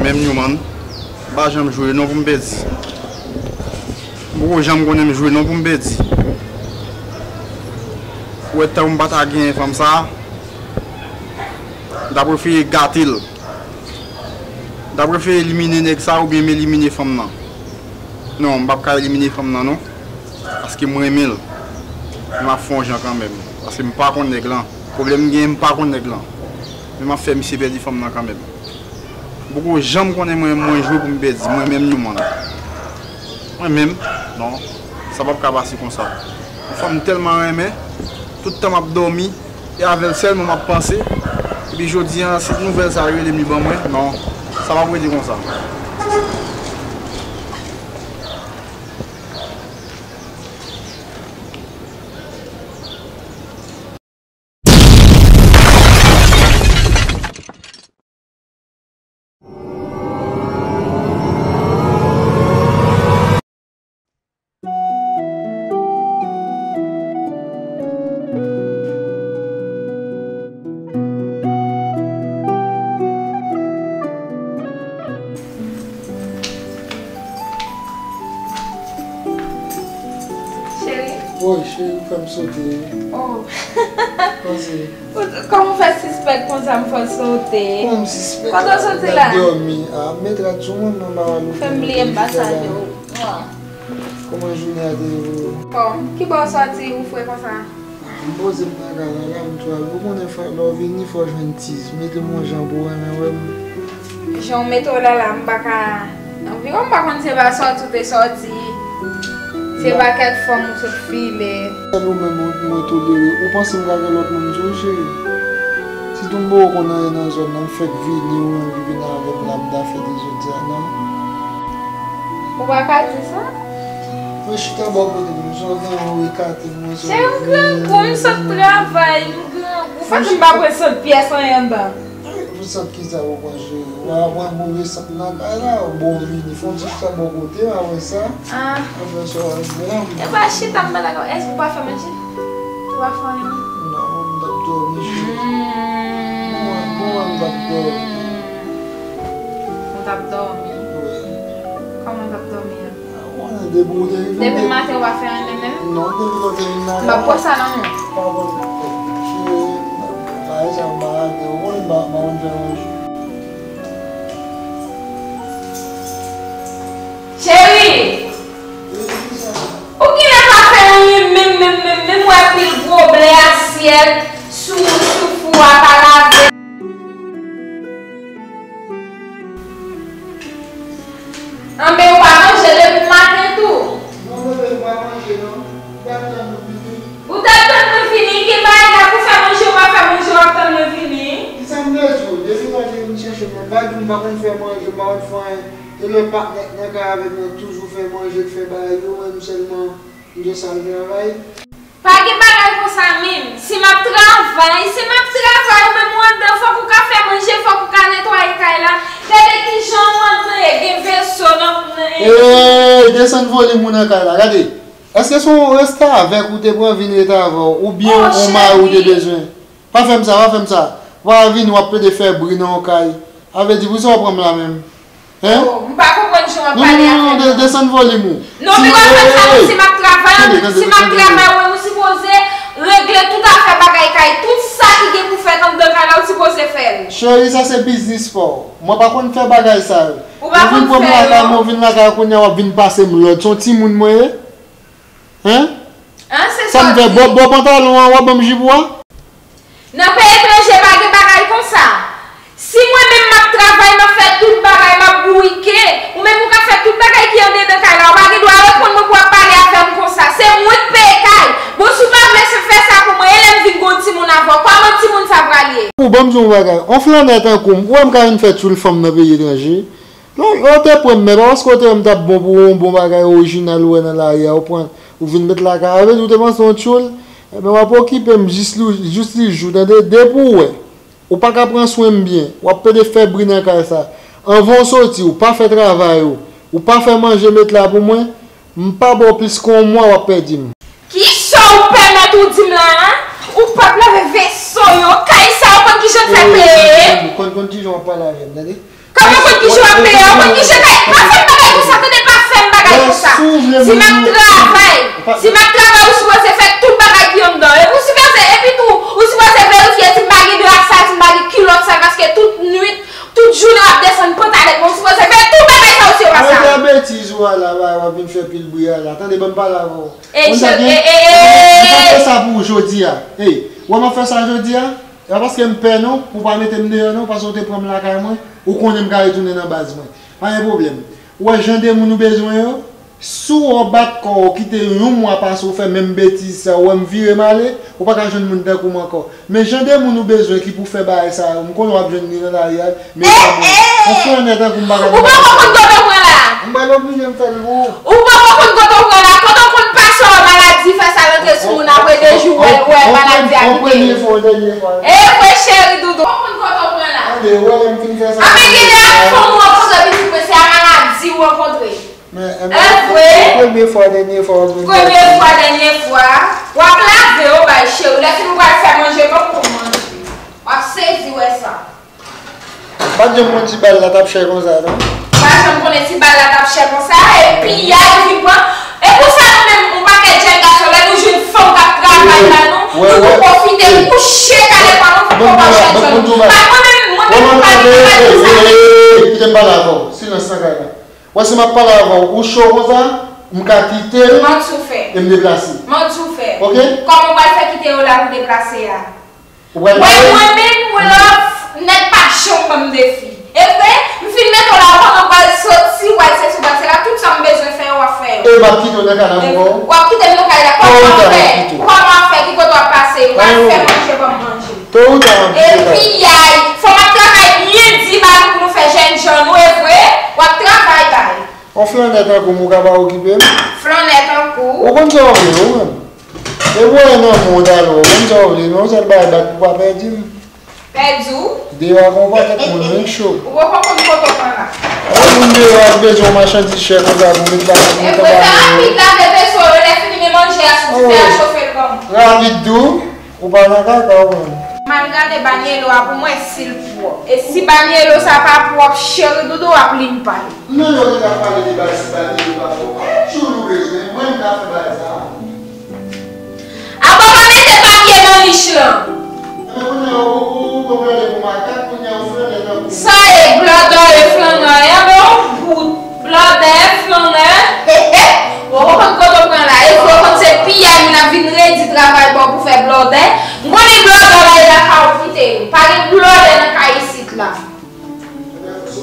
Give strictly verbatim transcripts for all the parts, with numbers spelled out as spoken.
Menm Newman, m pa janm jwe non pou m pèdi. M poko janm konnen m jwe non pou m pèdi. Ou wè tan m pa ta genyen fanm sa, m ta prefere gate l. M ta prefere elimine nèg sa oubyen m elimine fanm nan. Non, m p ap ka elimine fanm nan non. Paske m renmen l. Men m ap fè yon jan kanmenm. Paske m pa konn nèg lan. Pwoblèm m genyen, m pa konn nèg lan. Men m ap fè misye pèdi fanm nan kanmenm. M poko janm konnen mwen, mwen jwe pou m pèdi. Mwen menm Newman. Mwen menm, non. Sa p ap ka pase konsa. Yon fanm m tèlman renmen, tout tan m ap dòmi, e avè l sèlman m ap panse. Epi jodi a, se nouvèl sa yo rele m li ban mwen. Non, sa p ap rete konsa. Cheri. Woy, cheri, ou fè m sote. Oh. Panse. Ou, kòman w fè sispèk konsa m fè w sote? Kòman m sispèk? Kote w soti la? M t ap dòmi. A, met rad sou mwen, mwen pa wè l. Fè m bliye m pa salye w. Kòman jounen an te ye pou ou? Fòm. Kibò w sòti, ou fre konsa? A, m poze m nan kay la, la m twal. Ou konnen fò, lè w vini, fò w jwenn tiz. Mete m yon jan pou w renmen wè m. Jan w mete w la la, m pa ka. Anviwon m pa konn se pa sòti w te sòti. Se pa kèk fanm ou sot file. Sèl ou menm ou mwen tolere. Ou panse m ka gen lòt moun sou ou, cheri? Sitou m poko konn anyen nan zòn nan, m fèk vini, ou menm ki vin avè m la, m ta fè dezòd sa, non. Ou pa ka di sa? Mwen chita bò kote m, sa w gen ou ekate m, mwen se. Cheri, m grangou, m sot travay, m grangou. Fòk m pa pran sant pyès anyen anndan. Pou sant kisa ou pran, cheri? Ou pa pran move sant nan kay la, bon vini. Fè yon ti chita bò kote m, apre sa. Ah. Apre sa, w al jwenn. E pa chita, m pa dakò. Èske ou pa fè manje? Ou pa fè anyen, non? Non, m t ap dòmi, cheri. Hmm. Bon, bon, m t ap dòmi. Ou t ap dòmi? Wi. Kòman w t ap dòmi a? Mwen, depi ou te vin. Depi maten ou pa fè anyen menm? Non, depi lè w te vin la. M p ap pran sa nan men w. Pa pran. Bagay sa m pa lage, ou konnen m pa, m pa konn fè manje. Cheri! Wi, ki sa? Ou genlè pa fè anyen menm, menm, menm, menm, wè pil gwo blè asyèt sou, sou fou a pa lave. Anben ou pa manje depi maten tou? Non, bebe, m pa manje non. M t ap tann ou vini. Ou t ap tann mwen vini, gen bagay la pou fè manje, ou pa fè manje, w ap tann mwen vini? Kisa m te di w? Depi lè w te vin chèche m, m pa di w m pa konn fè manje, m pa konn fè anyen. E lè patnè k nan kay avè m nan toujou fè manje, k fè bagay yo, menm sèlman m gen sal travay. Pa gen bagay konsa menm. Si m ap travay, si m ap travay, ou menm ou anndan, fòk ou ka fè manje, fòk ou ka netwaye kay la. Gade kijan ou anndan ye, gen veso nan, nan. Ey, desann volim ou nan kay la, gade. Èske se yon restavèk ou te pran vin ret avè w, oubyen yon mari ou te bezwen? Pa fè m sa, pa fè m sa. Ou pa vini, w ap plede fè bri nan yon kay. A vle di, poukisa w pran m la menm? Hein? Oh, m pa konprann jan w ap pale avè m. Non, non, non, de-, desann volim ou. Non, men pa fè m sa non, si m ap travay, si m ap travay, ou menm ou sipoze regle tout afè bagay kay, tout sa ki gen pou fèt anndan kay la, ou sipoze fè l. Cheri, sa se biznis pa w. Mwen pa konn fè bagay sa yo. Ou pa konn fè yo. Ou vin pran m lakay mwen, ou vin lakay kounye a, w ap vin pase m lòd. Se yon timoun mwen ye? Hein? Hein, se sa w di. Sa m fè, bò, bò pantalon an, w ap ban m jip ou a? Nan peyi etranje, pa gen bagay konsa. Si mwen menm m ap travay, m ap fè tout bagay, m ap bourike, ou menm ou ka fè tout bagay ki andedan kay la, ou pa gen dwa reponn mwen pou w ap pale avè m konsa. Se mwen k peye kay. Bon, si w pa vle fè sa pou mwen, e lè m vin gen yon timoun avè w, kòman timoun sa pral ye? Ou ban m di w yon bagay. Yon flannè tankou m, ou wè m ka vin fè tchoul fanm nan peyi etranje? Non, lè w te pran m, men pa paske w te wè m t ap bon pou yon bon bagay orijinal ou wè nan lari a, ou pran, ou vin met lakay avè l, ou te panse yon tchoul, enben w ap okipe m jis li, jis li jou, tande, depi w wè, ou pa ka pran swen m byen, w ap plede fè bri nan kay sa. Anvan w soti, ou pa fè travay ou, ou pa fè manje met la pou mwen, m pa ba w plis ke yon mwa w ap pèdi m. Kisa w pèmèt ou di m la a? Ou p ap lave veso yo, kay sa ou konn kijan l fè peye? Konn, konn kijan w ap pale avè m, tande? Kòman w konn ki jan w ap peye a? Ou konn ki jan kay, pa fè m bagay konsa, tande, pa fè m bagay konsa. Si m ap travay, si m ap travay, ou sipoze fè tout bagay ki anndan. Epi ou sipoze, epi tou, ou sipoze verifye si m pa gen dra sal, si m pa gen kilòt sal, paske tout nwit, tout jounen w ap desann pantalèt mwen, ou sipoze fè tout bagay sa yo si yo pa sal. Arete betiz ou a la, w ap vin fè pil bri a la. Tande, ban m pale avè w. Ey, cheri, ey, ey, ey, ey, ey. Mwen t ap fè sa pou ou jodi a. Ey, ou wè m ap fè sa jodi a? E pa paske m pè non, pou w pa mete m deyò non, paske w te pran m lakay mwen, ou konnen m ka retounen nan baz mwen. Pa gen pwoblèm. Ou wè jan de moun ou bezwen yo, si w bat kò w, kite yon mwa pase w fè menm betiz sa, ou wè m vire m ale, ou pa ka jwenn moun tankou m ankò. Men jan de moun ou bezwen ki pou fè bagay sa yo, m konnen w ap jwenn li nan lari a, men sa bon. Yon flannè tankou m pa ka... Ou poko konn kote w pran la. M pral oblije m fè l pou ou. Ou poko konn kote w pran la. Kote w konn pase w maladi fè sa rantre sou moun apre de jou, wè, wè, maladi a kite. Yon premye fwa, yon dènye fwa. E vre, cheri doudou. Ou poko konn kote w pran la. Tande, ou wè lè m fin fè sa. Anben, genlè a fanm ou rankontre pitit mwen, se a maladi ou rankontre. Men, e vre. Premye fwa, dènye fwa, w ap vin... Premye fwa, dènye fwa. W ap lave yo bay cheri. Lè fini w pral fè manje, ban m pou manje. W ap sezi wè sa. M pa t janm konn ti bal la t ap chè konsa, non. M pa t janm konnen ti bal la t ap chè konsa. E piyay vin pran. E pou sa nou menm, yon pakèt jèn gason, lè nou jwenn fanm k ap travay la, nou, nou tou pwofite kouche kale kò nou pou konpòte jèn fanm. Mwen menm, mwen menm, m pa gen bagay konsa. Kite m pale avè w. Silans nan kay la. Wè, si m ap pale avè w, ou cho konsa, m ka kite l e m deplase. Mwen di w fè. Oke? Kòman w pral fè kite yo la pou deplase a? Ou pral pale? Mwen, mwen menm, mwen love nèg pa janm ban m defi. E vre, m fin mete w la, ou konnen w pral soti, w pral sesi, w pral sela, tout sa m bezwen fè yo, w ap fè yo. E m ap kite w nan kay la pou kò w? W ap kite m nan kay la, kòman w ap fè? Kòman w ap fè? Ki kote w ap pase? W pral fè manje, ban m manje. To ou ta w ap kite kay la. E piyay, fò m ap travay byen di ba nou pou nou fè jèn jan nou, e vre, w ap travay bay. Yon flannè tankou m ou ka pa okipe m? Flannè tankou. Ou konn sa w vle, ou menm. E pou wè nan mond alò, ou konn sa w vle, men yon sèl bagay bat pou pa pèdi m. Pèdi w? Deyò a gen yon pakèt moun, wi, cho. Ou poko konn kote w pran la. Yon moun deyò a bezwen yon machandiz chè konsa pou met bagay pou mete bagay. E pou fè rapid, lave veso yo, lè fini men manje a sou dife a, chofe l ban m. Rapid tou. Ou pa nan kaka ou menm. M al gade banyelo a pou m wè si l pwòp. E si banyelo sa pa pwòp, cheri doudou w ap li m pale. Non, yo gentan pale de bagay si banyelo pa pwòp. Ki djoul ou bezwen? Mwen m ka fè bagay sa a. Apa w pa mete papye nan nich lan? Enben kounye a ou, ou, ou, ou pran de pou makak, kounye a ou flannè tankou. Sa e blòdòy e flannè, enben yon bout. Blòdè, flannè. Bon, ou konn kote w pran la. E vre, ou konn se piyay moun ap vin redi travay ba w pou fè blòdè. M konnen blòdè w la, e lakay ou kite yo. Pa gen blòdè nan kay isit la.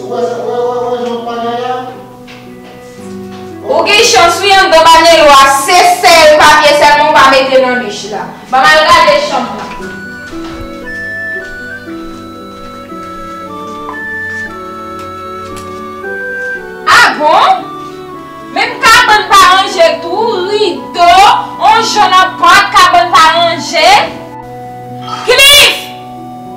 Ou wè sa, wè, wè, wè, jan w pale a? Ou gen chans, wi, anndan banyelo a, se sèl papye sèlman ou pa mete nan nich la. Ban m al gade chanm nan. Ah bon? Menm kabann pa ranje tou, rido, on jan nan pòt, kabann pa ranje. Cliff!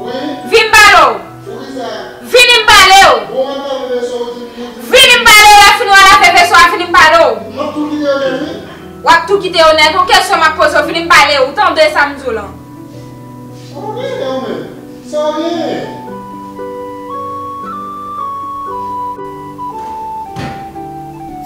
Wi? Vin m pale w. Poukisa? Vini m pale w. Bon, mwen pa vle sa w di m, di m. Vini m pale w, lè fini w al lave veso a, vini m pale w. M ap tou kite yo nèt, wi. W ap tou kite yo nèt, yon kesyon m ap poze w, vini m pale w, ou tande sa m di w lan. Sa w genyen ou menm? Sa w genyen?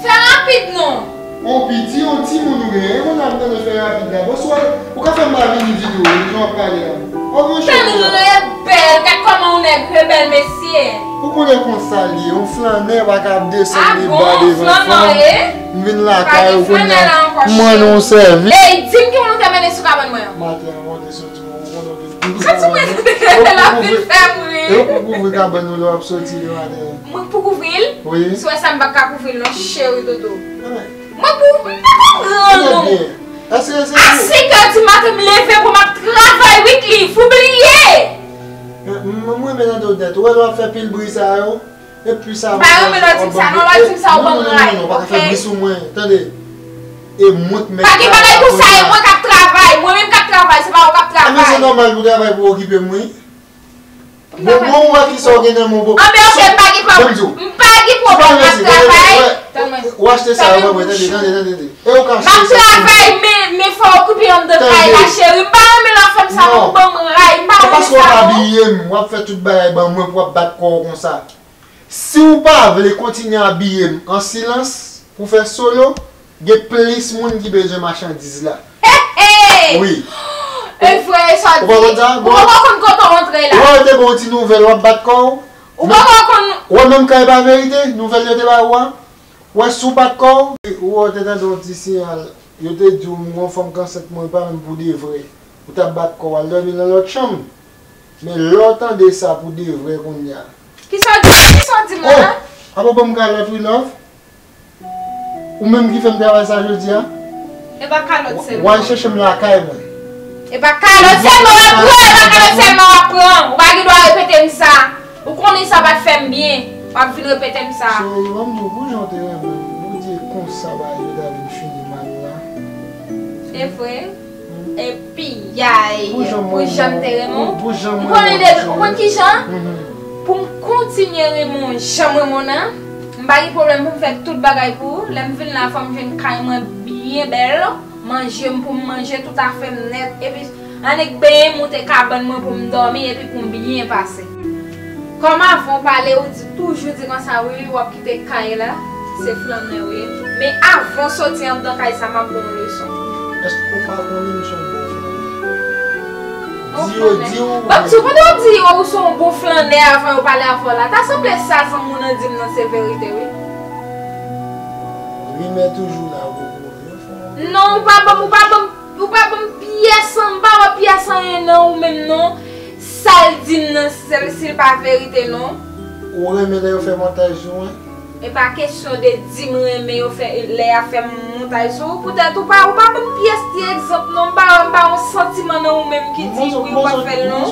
Fè rapid non. On piti, on timoun ou genyen, e moun ap tande fè rapid la. Bonswa, ou ka fè m pa vini ditou, jan w ap pale a. Ou gen chè konsa. Tèl rebèl, gad kòman yon nèg rebèl, mesye. Ou konnen konsa l ye, yon flannè pa ka ap desann li ba devan fanm. M vin lakay ou kounye a, m mande yon sèvis. Ey, di m ki moun ou te mennen sou kabann mwen an. Maten an, mwen te soti, ou konnen w vin. Santi mwen, l ap vin fè m ri. E ou pou kouvri kabann ou lè w ap soti le maten an. Mwen pou kouvri l? Wi. Si w wè sa, m p ap ka kouvri l non, cheri dodo. Mwen pou, m pa konprann ou. A senk è di maten, m leve pou m ap travay, wi, Cliff, ou bliye? M, m renmen tande w nèt. Ou wè lè w ap fè pil bri sa yo, epi sa... M pa renmen lè w di m sa, non, lè w di m sa, ou ban m ray, oke? Non, non, non, non, pa ka fè bri sou mwen, tande. E mwen k mèt travay la kounye a. Pa gen bagay konsa, e mwen k ap travay, mwen menm k ap travay, se pa ou k ap travay. Enben, se nòmal pou w travay pou w okipe m, wi. Bon, bon, ou wè kisa w gen nan men w. Anben, oke, m pa gen pwoblèm. M pa gen pwoblèm, m ap travay. Ou achte sa yo ban mwen, tande, tande, tande, tande. E ou ka achte sa. M ap travay, men, men fò w okipe anndan kay la, cheri. M pa renmen lè w ap fè m sa, non, ou ban m ray, m pa renmen sa, non. Se paske w ap abiye m, w ap fè tout bagay ban mwen pou w ap bat kò w konsa. Si w pa vle kontinye abiye m an silans pou fè solo, gen plis moun ki bezwen machandiz la. Hey! Wi. E vre sa w di. Ou pa konn sa? Ou pa konn kote w antre la. Ou wè, te bon ti nouvèl, w ap bat kò w. Ou pa konn. Ou wè menm kan e pa verite, nouvèl yo te ba ou a. Ou wè si w bat kò w. Ou wè, w te tande yon ti siyal. Yo te di w m gon fanm k ansent mwen pa menm pou de vre. Ou t ap bat kò w al dòmi nan lòt chanm. Men lè w tande sa pou de vre kounye a. Kisa w di? Kisa w di m la? Oh! Apa ban m kalòt wi love. Ou menm ki fè m travay sa jodi a. E pa kalòt sèlman. W al chèche m lakay mwen. E pa kalòt sèlman w ap pran, e pa kalòt sèlman w ap pran. Ou pa gen dwa repete m sa. Ou konnen sa pa t fè m byen. W ap vin repete m sa. Cheri, ban m di w, pou jan w te renmen m, Bondye konsa bagay yo ta vin fini mal la. E vre? Epi, yay, pou jan m te renmen w. M konnen depi, ou konn ki jan? Pou m kontinye renmen w jan m renmen w nan, m pa gen pwoblèm pou m fè tout bagay pou ou. Lè m vin la, fò m jwenn kay mwen byen bèl, manje m pou m manje, tout afè m nèt. Epi, annik benyen m, moute kabann mwen pou m dòmi, epi pou m byen pase. Kòm avan w pale, ou di, toujou di konsa, wi, wi, w ap kite kay la, se flannè w ye. Men avan w soti anndan kay sa, m ap ba w yon leson. Èske w pa konnen m se yon bon flannè? Di yo, di yo. Bon, ti kote w di yo, ou se yon bon flannè avan yo pale avè w la. Ta sanble sa zanmi w nan di m nan se verite, wi. Rimè toujou la, ou konprann. Non, ou pa ban m, ou pa ban m, ou pa ban m pyès an, m pa wè pyès anyen nan ou menm non. Sa l di m nan, si l pa verite non. Ou renmen lè yo fè montaj sou mwen? E pa kesyon de di m renmen yo fè, lè y ap fè montaj sou ou, poutèt ou pa, ou pa ban m pyès ti egzanp non, m pa, m pa yon santiman nan ou menm ki di wi, ou pa fè l non.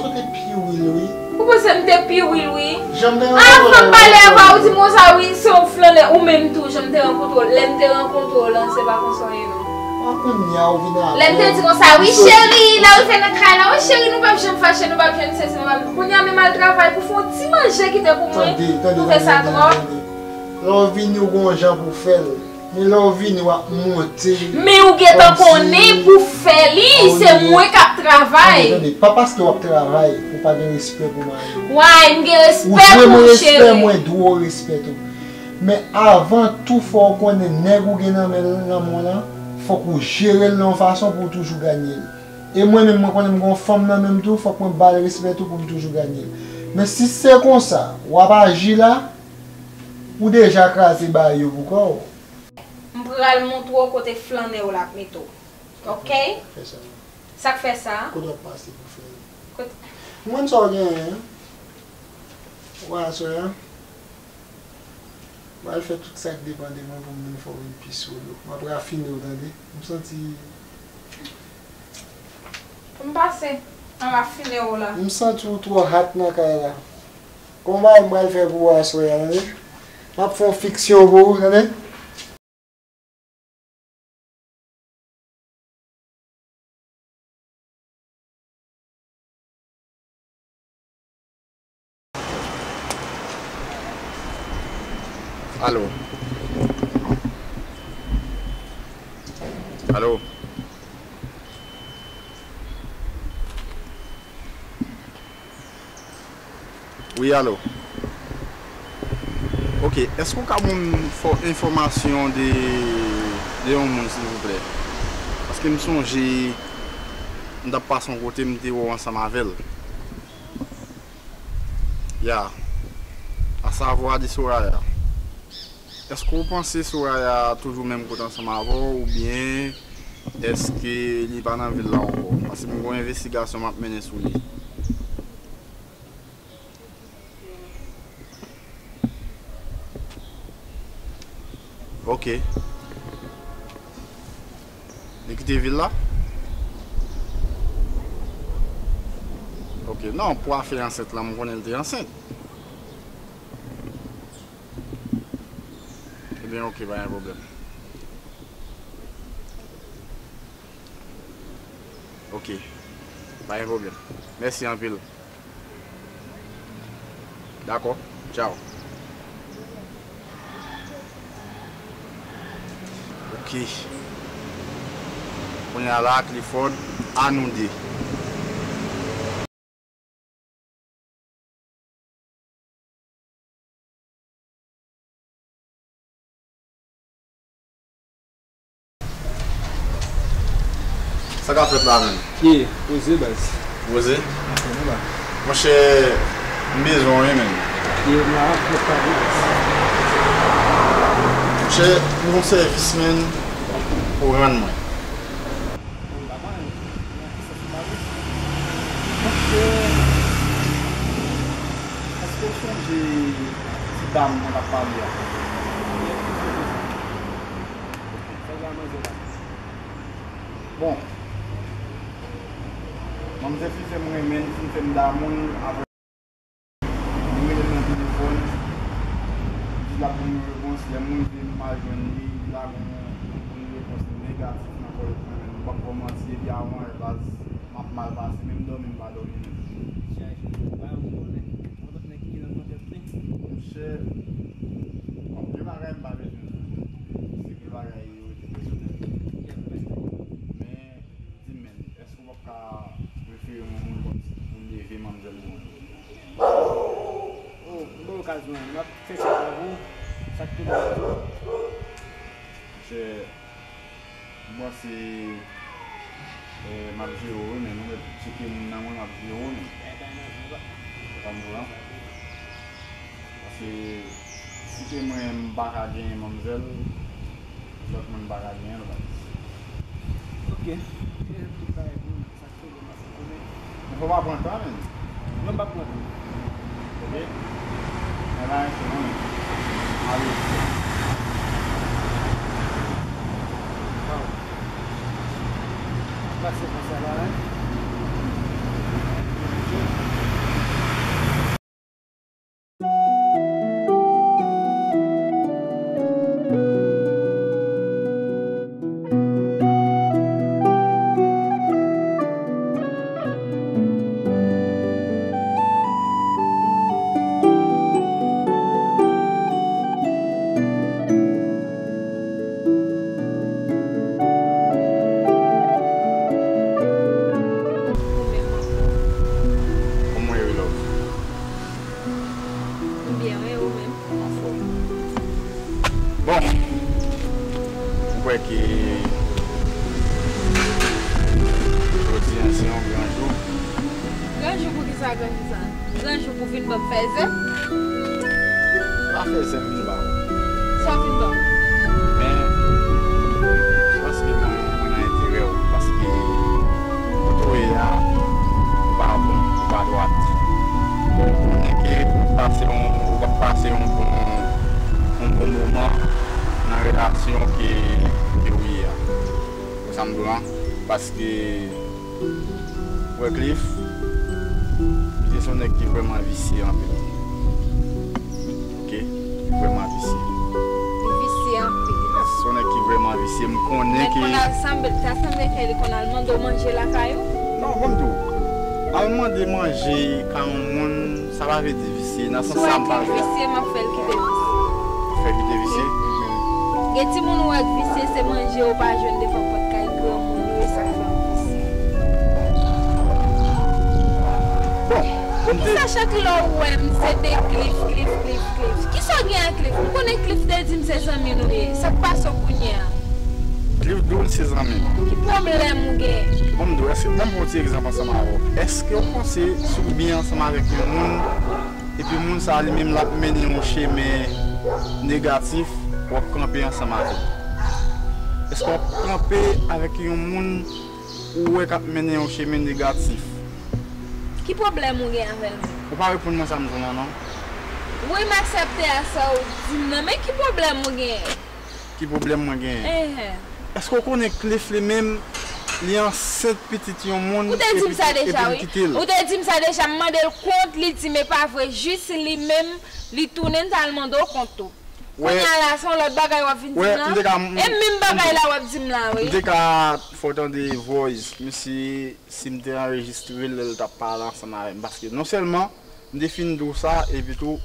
Ou panse m te pi wil wi? Avan m pale avè w, ou di m konsa wi, se yon flannè, ou menm tou, jan m te rankontre w, lè m te rankontre w lan, se pa konsa w ye non. Lè m te di konsa, wi cheri, lè w rive nan kay la, wi cheri, nou p ap janm fache, nou p ap janm sezi, nou p ap, kounye a menm al travay pou fè yon ti manje kite pou mwen, ou fè sa twòp. Lè w vini, ou gon jan pou fè l. Men lè w vini, w ap monte. Men ou gentan konnen pou fè li, se mwen k ap travay. Tande, tande, pa paske w ap travay, ou pa gen respè pou mari w. Way, m gen respè pou ou, cheri. Ou dwe mwen respè, mwen dwe w respè tou. Men avan tou, fò w konnen nèg ou gen nan men l, nan men w lan, fòk ou jere l nan yon fason pou w toujou ganye l. E mwen menm, mwen konnen m gen yon fanm nan men m tou, fòk mwen ba l respè tou pou m toujou ganye l. Men si se konsa w ap aji la, ou deja kraze bagay yo pou kò w. M pral montre w kote flannè w la ap mete w. Oke? Fè sa. Sa k fè sa? Kote w ap pase pou fè l? Kote? Mwen sa w genyen. Ou wè aswè a? M pral fè tout sa k depann de mwen pou m vin fè w vin pi solo. M ap rafine w, tande. M santi. M pase, m ap rafine w la. M santi w twò hot nan kay la. Gon bagay m pral fè pou ou aswè a, tande. M ap fè yon fiksyon pou ou, tande. Alo? Alo? Wi, alo. Ok, èske w ka ban m fò, enfòmasyon de, de yon moun, silvouplè? Paske m sonje m t ap pase yon kote, m te wè w ansanm avè l. Ya. Asavwa de Soraya. Èske w panse Soraya toujou menm kote ansanm avè w, oubyen èske li pa nan vil la ankò? Paske m gen yon envestigasyon m ap mennen sou li. Ok. Li kite vil la? Ok. Non, pou afè ansent lan, m konnen l te ansent. Ebyen, ok, pa gen pwoblèm. Ok. Pa gen pwoblèm. Mèsi anpil. Dakò. Tchaw. Ok. Kounye a la, Clifford, a nou de. Sa k ap fèt la menm? Ye, poze baz. Poze? Poze baz. Monchè, m bezwen w wi menm. Ye, m la, m ap pale baz. Monchè, m gon sèvis menm pou w rann mwen. Monchè, èske w sonje ti dam nan k ap pale a? Sa w gen a manzè la? Bon. Manmzèl fin fè m renmen l, fin fè m damou l, apre li rele m nan telefòn, li di l ap ban m yon repons, lè m rive m pa jwenn li, li lage yon, yon repons negatif nan kòl mwen, men m p ap ba w manti, depi avan yè baz, m ap mal pase, menm dòmi m pa dòmi menm. Chaje, ba yon konnen, yon lòt nèg ki nan kontakte. Monchè, bon, gen bagay m pa bezwen di w, se gen bagay yo rete pèsonèl. Men, di m, men, èske w p ap ka refere m yon moun kòmsi pou leve manmzèl pou mwen? Oh, m ba w okazyon an, m ap fè sa pou ou, sa k tou bon. Monchè, m panse, eh, m ap jere w wi, men nou mèt tcheke moun nan mwen, m ap jere w, men. Ou konprann? Paske si se mwen m pa ka genyen manmzèl, lòt moun pa ka genyen l, baz. Ok. Tout bagay pou ou, sa k tou bon, m ap konnen. Men fò w pa pran tan, menm. Non, m p ap pran tan. Ok. Mwen pa renmen non, menm. Ale. Waw. Pase konsa la, hein? Ou menm ankò? Kòman w ye, love? M byen, wi, ou menm? Anfòm. Bon, m kwè ke jodi a se yon gran jou. Gran jou pou kisa, gran kisa? Gran jou pou vin ban m fèzè? Se pa fèzè m vin ba ou. Sa w vin ban m? Men, se paske mwen, mwen nan enterè w, paske kote w ye a, ou pa bon, ou pa dwat. Mwen konnen ke ou pase yon, ou p ap pase yon bon, yon bon moman nan relasyon ke, ke w ye a. Ou sa m di w lan? Paske, ou wè Cliff, li se yon nèg ki vrèman visye anpil. Ok? Li vrèman visye. Li visye anpil. Se yon nèg ki vrèman visye. M konnen ke... Men konn al sanble, ta sanble ke li konn al mande w manje lakay ou? Non, ban m di w. Al mande manje kay yon moun, sa pa vle di visye. Nan sans sa m pale a. Si w wè ke l visye, m ap fè l kite visye. Fè kite visye? Mhm. Gen timoun ou wè k visye, se manje yo pa jwenn devan pòt kay granmoun yo, e sa k fè yo visye. Bon, poukisa chak lè w wè m, se de Cliff, Cliff, Cliff, Cliff? Kisa w gen ak Cliff? M konnen Cliff te di m se zanmi nou ye. Sa k pase w kounye a? Cliff di w l se zanmi m. Ki pwoblèm ou gen? Bon, m di w, èske, ban m pran yon ti egzanp ansanm avè w. Èske w panse si w byen ansanm avèk yon moun, epi moun sa a li menm l ap mennen yon chemen negatif, w ap kanpe ansanm avè l? Èske w ap kanpe avèk yon moun ou wè k ap mennen yon chemen negatif? Ki pwoblèm ou gen avè l menm? Ou pa reponn mwen sa m di w lan non. Wi, m aksepte a sa w di m nan, men ki pwoblèm ou genyen? Ki pwoblèm mwen genyen? Enhen. Èske w konnen Cliff li menm, li ansent pitit yon moun epi, epi li kite l? Ou te di m sa deja, wi. Ou te di m sa deja, m mande l kont, li di m e pa vre, jis li menm, li tounen, m t al mande w kont tou. Kounye a la, se yon lòt bagay w ap vin di m la. E menm bagay la w ap di m la, wi. M te ka fè w tande voice misye, si m te anrejistre l lè l t ap pale ansanm avè m. Paske non sèlman m te fin di w sa, epi tou,